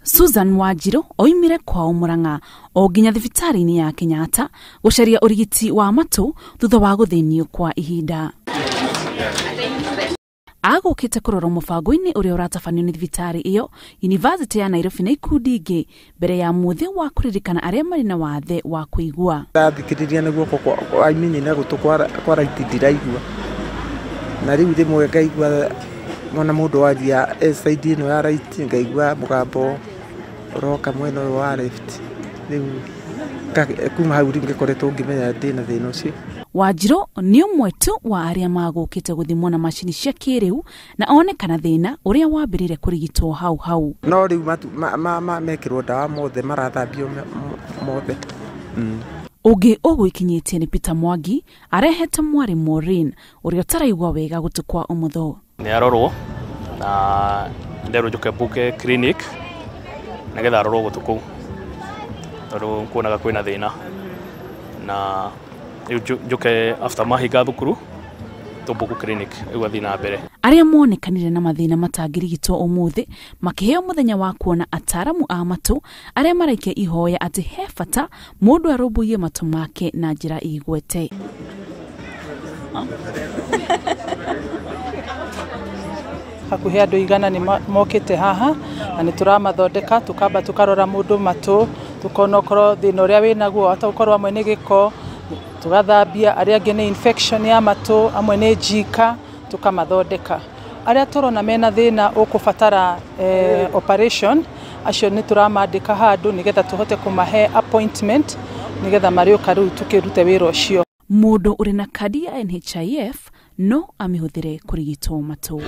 Susan Wanjiru oimire kwao Murang'a o nginya thibitarĩ-inĩ ya Kenyatta gũcaria ũrigiti wa matũ thutha wa gũthĩnio kwa ihinda. Agũkĩte kũrorwo mũbango-inĩ ũrĩa ũratabanio nĩ thibitarĩ ĩyo, University ya Nairobi na ikundi ingĩ mbere ya mũthĩ wa kũririkana arĩa marĩ na wathe wa kũigua. Ndathikĩrĩria na guoko kwa I mean na gũtũ kwa right ndiraigua, na rĩu rĩmwe ngaigua mona mũndũ waria e side ĩno ya right ngaigua mũgambo ũroka mwena ũyũ wa left. Rĩu kuma hau rĩu ngĩkoretwo ngĩmenya ndĩna thĩna ũcio. Wanjiru nĩ ũmwe tu wa arĩa magũkĩte gũthimwo na macini cia kĩrĩu na onekana thĩna ũrĩa wambĩrĩire kũrigitwo hau hau. No rĩu mekĩrwo ndawa mothe marathambio mothe. Ũngĩ ũgũikinyĩtie nĩ Peter Mwangi arehete mwarĩ Maureen ũrĩa ũtaraigua wega gũtũ kwa ũmotho. Nĩ arorwo na nderwo njoke mbuke clinic nĩgetha arorwo gũtũ kũu tondũ kuonaga kwĩna thĩna, na rĩu njoke after mahinga thukuru tũmbuku clinic rĩu athiĩ na mbere. Arĩa monekanire na mathĩna matangĩrigitwo ũmũthĩ makĩheo mũthenya wa kuona ataaramu a matũ arĩa maraikia ihoya atĩ he bata mũndũ arũmbũiye matũ make na njĩra igwete. Hakuhĩ andũ 100 nĩ mokĩte haha na nĩ tũramathondeka, tukamba tũkarora mũndũ matũ, tukona okorwo thĩna ũrĩa wĩnaguo ata ũkorwo amwe nĩ gĩko tugathambia, arĩa angĩ nĩ infection ya matũ, amwe nĩ njika, tukamathondeka. Arĩa tũrona mena thĩna ũkũbatara operation, acio nĩ tũramandĩka handũ nĩgetha tũhote kũmahe appointment nĩgetha marĩũka rĩu tũkĩrute wĩra ũcio. Mũndũ ũrĩ na kandi ya NHIF no amĩhũthĩre kũrigitwo matũ.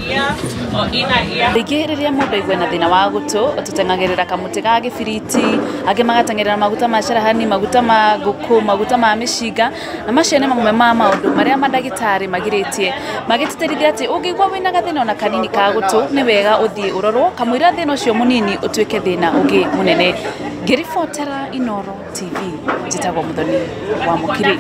Rĩngĩ rĩrĩa mũndũ aigua na thĩna wa gũtũ, tũteng'agĩrĩra kamũtĩ ga gĩbiriti, angĩ magateng'erera maguta ma carahani, maguta ma ngũkũ, maguta ma mĩcinga, na macio nĩ mamwe ma maũndũ marĩa mandagĩtarĩ magirĩtie magĩtĩtĩrithia atĩ ũngĩigua wĩna gathĩna ona kanini ka gũtũ nĩ wega ũthiĩ ũrorwo kamũira thĩna ũcio mũnini ũtuĩke thĩna ũngĩ mũnene. Ngĩribotera Inooro TV, njĩtagwo Muthoni wa Mũkiri.